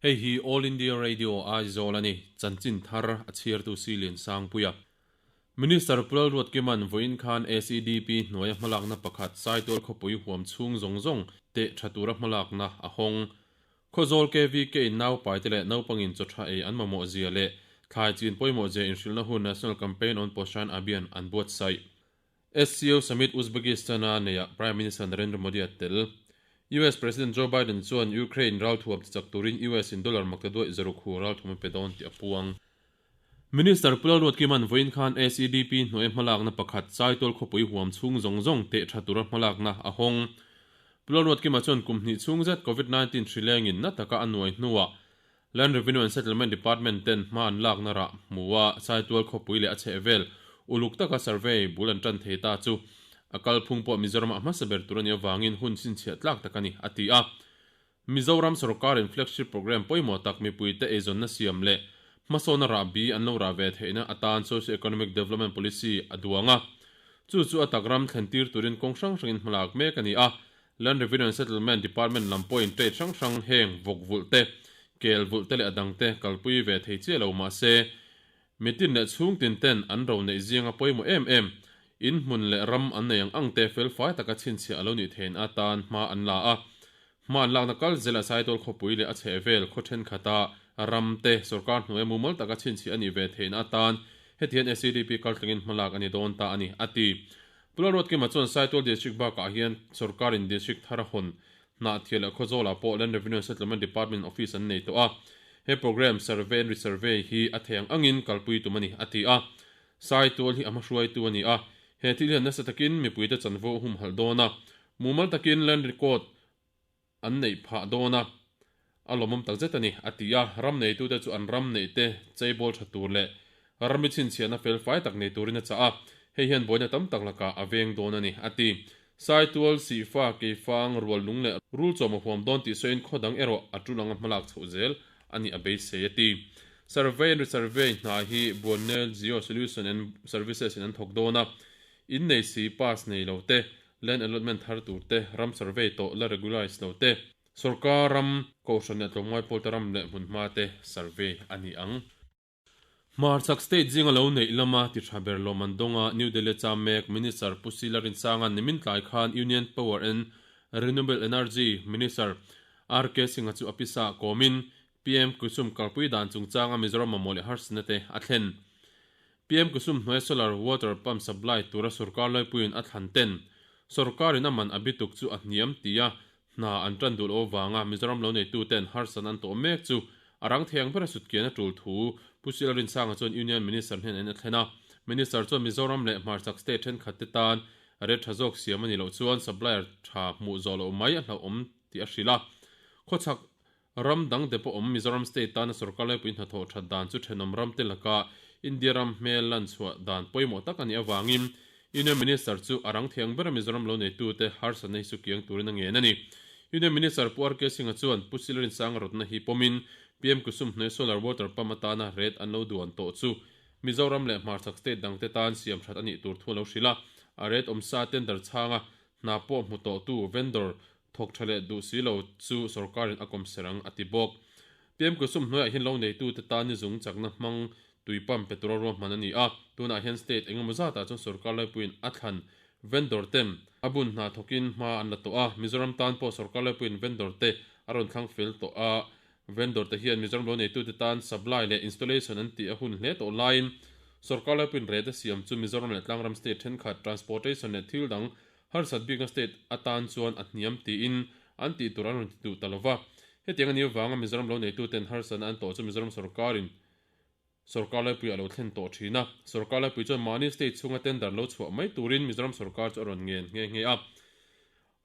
Hei hi All India Radio Aizawl a ni, chanchin thar a chhiartu si Liansangpuia. Minister Pu Lalruatkima'n vawiin khan SEDP hnuaia hmalakna pakhat Saitual khawpui huam chhung zawng zawng teh tha tura hmalakna a hawng. Khawzawl KVK in naupaite leh naupangin chaw tha ei an mamawh zia leh thlai chin pawimawh zia inhrilhna hun National Campaign on Poshan Abhiyan an buatsaih. SCO Summit Uzbekistan-a neiah Prime Minister Narendra Modi a tel. US President Joe Biden chuan Ukraine ralthuam tichak turin US in dollar makta duaih zaruk hu ralthuam a pe dawn tih a puang. Minister Pu Lalruatkima'n vawiin khan SEDP hnuaia hmalakna pakhat Saitual khawpui huam chhung zawng zawng teh tha tura hmalakna a hawng. Pu Lalruatkima chuan kum hnih chhung zet Covid 19 hri lengin na taka a nuai hnuah Land Revenue and Settlement Department ten hma an lakna rah hmua Saitual khawpui leh a chhehvel uluk taka survey bul an tan thei ta chu a kalphung pawh Mizoram-ah hmasa ber tur a nih avangin hun chhinchhiah tlak tak a ni, a ti a. Mizoram sawrkarin flagship programme pawimawh tak mipuite eizawnna siam leh hmasawnna rahbi an lo rah ve theihna atan Socio-Economic Development Policy a duang a. Chu chu a tak ram thlentir turin kawng hrang hrangin hmalak mek a ni a. Land Revenue and Settlement Department lam pawhin trade hrang hrang heng vawk vulh te, kel vulh te leh a dang te kalpui ve thei chiah lo mah se, mitin leh chhungtin ten an ro neih zinga pawimawh em em, in hmun leh ram an nei ang ang te felfai taka chhinchhiah a lo nih thein atan hma an la a. Hma an lakna kal zela Saitual khawpui leh a chhehvel khaw thenkhat-a ram te sorkar hnuaia mumal taka chhinchhiah a nih ve theihna atan heti hian SEDP kaltlangin hmalak a ni dawn ta a ni, a ti. Pu Lalruatkima chuan Saitual District bakah hian sorkarin District thar a hawn Hnahthial leh Khawzawlah pawh Land Revenue and Settlement Department office an nei tawh a, he programme Survey and Resurvey hi a thei ang angin kalpui tum a ni, a ti a. Saitual hi a hmahruaitu a ni a, he thil hian nasa takin mipuite chanvo a humhalh dawn a, mumal takin land record an neih phah dawn a, a lawmawm takzet a ni, a ti a. Ram neitute chu an ram neihte cheibawl tha tur leh rami chhinchhiahna felfai tak nei turin a chah a, hei hian buaina tam tak lakah a veng dawn a ni, a ti. Saitual, Sihfa, Keifang, Ruallung leh Rulchawm a huam dawn tih sawiin khaw dang erawh a tul anga hmalak chhoh zel a nih a beisei, a ti. Survey and Resurvey hna hi Buannel Geo Solution and Services in an thawk dawn a, innei si pass nei lo te, Land allotment thar tur te, ram survey tawh la regulise lo te, sorkar ram, kohhran leh tlawmngai pawlte ram leh hmunhma te survey a ni ang. Hmarchhak state zinga lo neih lama ti tha ber lawm an dawng a, New Delhi cham mek Minister Pu Sila Rinsanga'n nimin tlai khan Union Power and Renewable Energy Minister RK Singh-a chu a pisa kawmin PM Kusum kalpui dan chungchanga Mizoram mamawh leh harsatna te a thlen. PM Kusum hnuaia solar water pump supply tura sorkar laipuiin a thlan ten sorkarin a man a bituk chu a hniam tia hna an tan duh loh avanga Mizoram lo neituten harsatna an tawh mek chu a rang thei ang bera sutkian a tul thu Pu Sila Rinsanga chuan Union Minister hnenah in a thlen a. Minister chuan Mizoram leh hmarchhak state thenkhat te tan rate tha zawk siam a nih loh chuan supplier tha hmuh zawh loh mai a hlauhawm tih a hrilh a. Khawchhak Ram dang te pawh awm Mizoram state tana sorkar laipui hnathawh that dan chu thenawm ram te laka India ram hmel lan chhuah dan pawimawh tak a nih avangin Union Minister chu a rang thiang bera Mizoram lo neitute harsatna hi sukiang turin a ngen a ni. Union Minister Pu RK Singh-a chuan Pu Silrinsanga rawtna hi pawmin PM Kusum hnuai Solar Water Pump atana rate an lo duan tawh chu Mizoram leh hmarchhak state dangte tan siam that a nih tur thu a lo hrilh a, a rate awmsa tender chhanga hna pawh hmu tawhtu vendor Thawk tha leh duh si lo chu sorkarin a kawm ser ang, a ti bawk. PM Kusum hnuaiah hian lo neitute tan ni zung chakna hmang tui pump pe tura ruahman a ni a, tunah hian state engemaw zatah chuan sorkar laipuiin a thlan vendor ten a bun hna thawkin hma an la tawh a, Mizoram tan pawh sorkar laipuiin vendor te a rawn thlang fel tawh a, vendor te hian Mizoram lo neitute tan supply leh installation an tih a hun hle tawh laiin sorkar laipuiin rate a siam chu Mizoram leh tlangram state thenkhat transportation leh thil dang Harsat bikna state atan chuan a hniam tiin an tih tur an rawn ti duh ta lova. Hetiang a nih avanga Mizoram lo neituten harsatna an tawh chu Mizoram sorkarin sorkar laipui a lo thlen tawh thin a. Sorkar laipui chuan mahni state chhunga tender lo chhuah mai turin Mizoram sorkar chu a rawn ngen nghe nghe a.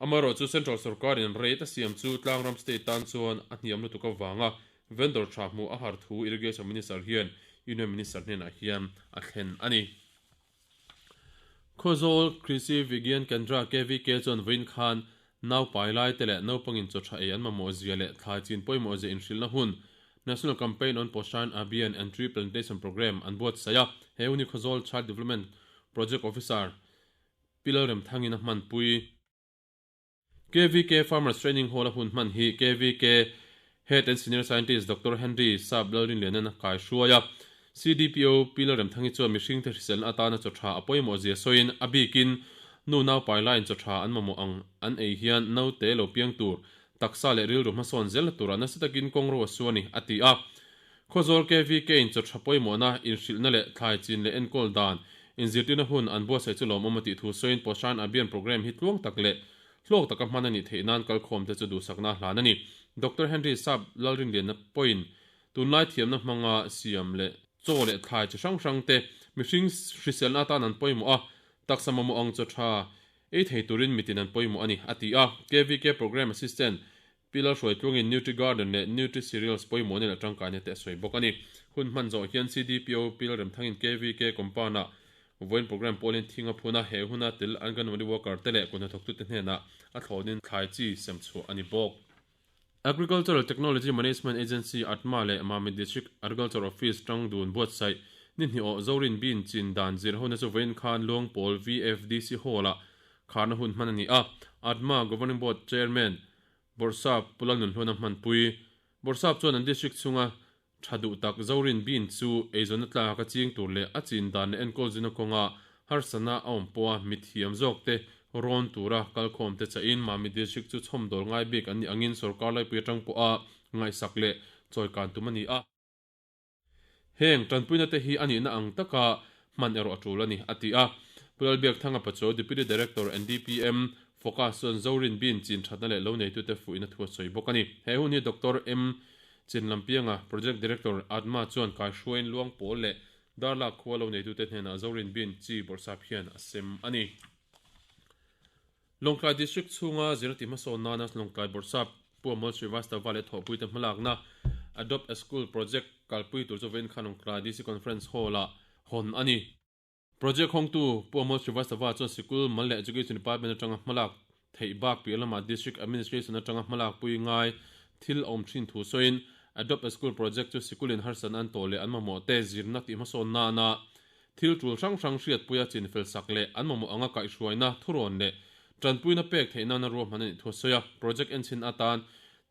Amaherawhchu chu Central sorkarin rate a siam chu tlangram state tan chuan a hniam lutuk avanga vendor tha hmuh a har thu Irrigation Minister hian Union Minister hnenah hian a thlen a ni. Khawzawl Krishi Vigyan Kendra, KVK, chuan vawiin khan naupai lai te leh naupangin chaw tha ei an mamawh zia leh thlai chin pawimawh zia inhrilhna hun National Campaign on Poshan Abhiyan and Tree Plantation Programme an buatsaih a. He hun hi Khawzawl Child Development Project Officer Pi Lalremthangin a hmanpui. KVK Farmers Training Hall a hun hman hi KVK Head and Senior Scientist Doctor Henry Sap Lalrinlianan a kaihruai a. CDPO Pi Lalremthangi chuan mihringte hriselna atana chaw tha a pawimawh zia sawiin a bikin nu naupai laiin chaw tha an mamawh ang an ei hian naute lo piang tur taksa leh rilru hmasawn zelna turah nasa takin kawngro a su a ni, a ti a. Khawzawl KVK in chaw tha pawimawhna, inhrilhna leh thlai chin leh enkawl dan inzirtirna hun an buatsaih chu lawmawm a tih thu sawiin Poshan Abhiyan Programme hi tluang tak leh hlawk taka hman a nih theih nan kalkhawmte chu duhsakna a hlan a ni. Doctor Henry Sap Lalrinlianna pawhin tunlai thiamna hmanga siam leh chaw leh thlai chi hrang hrangte mihring hriselna atan an pawimawh a, taksa mamawh ang chaw tha ei thei turin mitin an pawimawh a ni, a ti a. KVK Programme Assistant Pi Lalhruaitlungin Nutri Garden leh Nutri Cereals pawimawhna leh tangkaina te a sawi bawk a ni. Hun hman zawh hian CDPO Pi Lalremthangin KVK compound-ah vawiin programme pawlin thing a phun a, he huna tel Anganwadi worker te leh kuthnathawktute hnenah a thlawnin thlai chi sem chhuah a ni bawk. Agricultural Technology Management Agency, ATMA, leh Mamit District Agriculture Office tang dun buatsaih ni hnih awh Zorin Bean chin dan zir hona chu vawiin khan Luangpawl VFDC Hall-ah kharna hun hman a ni a, ATMA Governing Board Chairman Bawrhsap Pu Lalnunhluana hmanpui. Bawrhsap chuan an district chhunga tha duh tak Zorin Bean chu eizawnna tlak a ching tur leh a chin dan leh enkawl zuna kawnga harsatna a awm pawha mithiam zawkte rawn tura kalkhawmte chahin Mami district chu chhawmdawl ngai bik an nih angin sorkar laipui atang pawha ngaihsak leh chawikan tum a ni a. Heng tanpuina te hi a nihna ang taka hman erawh a tul a ni, a ti a. Pu Lalbiakthanga Pachuau, Deputy Director, NDPM, Focus chuan Zorin Bean chin thatna leh lo neitute fuihna thu a sawi bawk a ni. He hun hi Doctor M. Chinlampianga, Project Director, ADMA chuan kaihruaiin Luangpawl leh Darlak khua lo neitute hnenah Zorin Bean chi bawrhsap hian a sem a ni. Lawngtlai District chhunga zirlati hmasawn nana Lawngtlai Bawrhsap Pu Amol Srivastava leh thawhpuite hmalakna Adopt a School Project kalpui tur chu vawiin khan Lawngtlai DC Conference Hall-ah hawn a ni. Project hawngtu Pu Amol Srivastava chuan sikul mal leh Education Department atanga hmalak theih bak piah lamah District Administration atanga hmalakpui ngai thil a awm thin thu sawiin Adopt a School Project chu sikulin harsatna an tawh leh an mamawhte zirna tih hmasawn nana Thil tul hrang hrang hriatpuia chinfel sak leh an mamawh anga kaihhruaina thurawn leh tanpuina pek theih nana ruahman a nih thu a sawi a. Project enchhin atan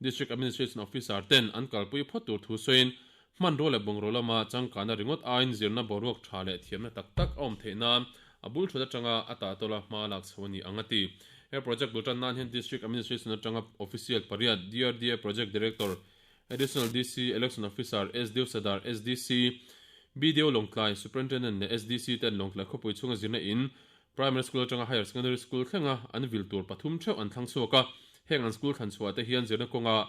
District Administration Officer ten an kalpui phawt tur thu sawiin hmanrua leh bungraw lama changkana ringawt aiin zirna boruak tha leh thiamna tak tak a awm theih nan a bul thut atanga a tahtawla hma lak chho a ni ang a ti. He project bul tan nan hian District Administration atanga Official pariat, DRDA Project Director, Additional DC, Election Officer, SDO Sadar, SDC, BDO Lawngtlai, Superintendent leh SDC ten Lawngtlai khawpui chhunga zirna in Primary School atanga Higher Secondary School thlenga an vil tur pathum theuh an thlang chhuak a. Heng an school thlan chhuah te hian zirna kawnga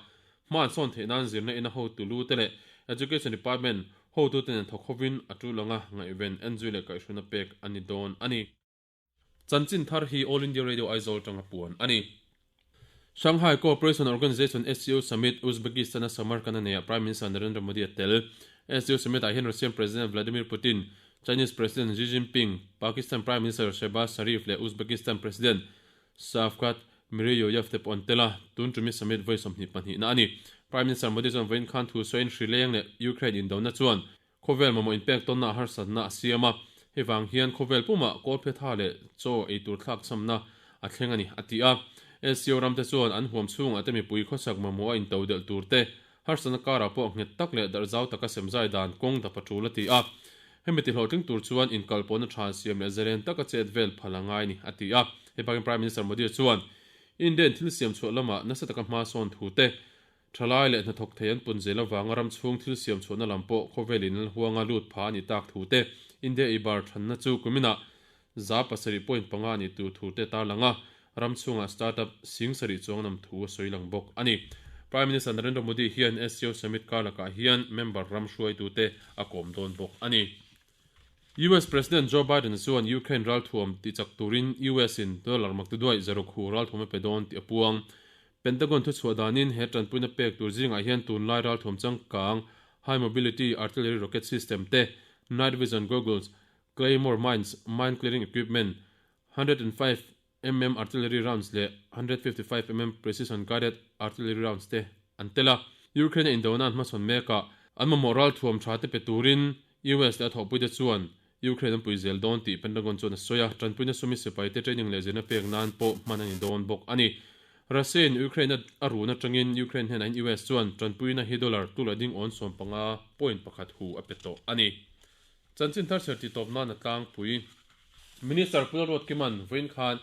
hma an sawn theih nan zirna ina hotu lu te leh Education Department hotute nen thawk hovin a tul anga ngaihven enzui leh kaihhruna pek a ni dawn a ni. Chanchin thar hi All India Radio Aizawl atanga puan a ni. Shanghai Cooperation Organization, SCO, Summit, Uzbekistan-a Samarkand-a neiah Prime Minister Narendra Modi a tel. SCO Summit-ah hian Russian President Vladimir Putin, Chinese President Xi Jinping, Pakistan Prime Minister Shehbaz Sharif leh Uzbekistan President Shavkat Mirziyoyev te pawh an tel a, tun tumi summit vawi 22 na a ni. Prime Minister Modi chuan vawiin khan thu sawiin hri leng leh Ukraine indona chuan Khawvel mamawh inpek tawnna a harsatna a siam a, hei vang hian khawvel pumah kawlphetha leh chaw ei tur thlak chhamna a thleng a ni, a ti a. SCO ramte chuan an huam chhungah te mipui khawsak mamawh a into delh tur te, harsatna karah pawh nghet tak leh darhzau taka semzai dan kawng dap a tul a ti a. Hemi ti hlawhtling tur chuan inkalpawhna tha siam leh zalen taka chet vel phal a ngai a ni, a ti a. Hei bakin Prime Minister Modi chuan Indian thil siam chhuah lamah nasa taka hma sawn thu te, Thalai leh hnathawk thei an pun zel avanga ram chhung thil siam chhuahna lam pawh khawvelin huanga lut pha a nih tak thu te, India eibar thanna chu kuminah 7.5 a nih tur thu te tarlang a, ram chhungah startup 7000 chuang nam thu a sawi lang bawk a ni. Prime Minister Narendra Modi hian SCO Summit kar lakah hian member ram hruaitute a kawm dawn bawk a ni. US President Joe Biden chuan Ukraine ralthuam tichak turin US in dollar maktuduai zarukhu ralthuam a pe dawn tih a puang. Pentagon thuchhuah danin he tanpuina pek tur zingah hian tunlai ralthuam changkang, high mobility artillery rocket system te, night vision goggles, claymore mines, mine clearing equipment, 105 mm artillery rounds leh 155 mm precision guided artillery rounds te an tel a. Ukraine-a indona an hmasawn mekah an mamawh ralthuam tha te pe turin US leh a thawhpuite chuan Ukraine an pui zel dawn tih Pentagon chuan a sawi a, tanpuina sumi sipaite training leh zirna pek nan pawh hman a ni dawn bawk a ni. Russia in Ukraine a run atangin Ukraine hnenah US chuan tanpuina hi dollar tula ding on 15 point pakhat hu a pe tawh ani. Chanchin thar ser ti tawp nan a tlangpui. Minister Pu Lalruatkima'n vawiin khan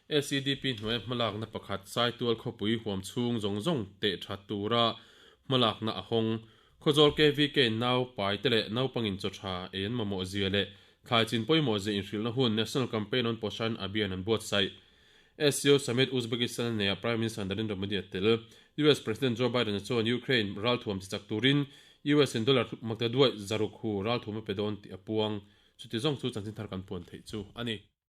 SEDP hnuaia hmalakna pakhat Saitual khawpui huam chhung zawng zawng teh that tura hmalakna a hawng. Khawzawl KVK nau paite leh naupangin chaw tha ei an mamawh zia leh thlai chin pawimawh zia inhrilhna hun National Campaign on Poshan Abhiyan an buatsaih. SCO Summit Uzbekistan a neihah Prime Minister Narendra Modi a tel. US President Joe Biden-a chuan Ukraine ralthuam chi chak turin US in dollar makta duaih 600 hu ralthuam a pe dawn tih a puang. Chuti zawng chu chanchin thar kan puan theih chu a ni.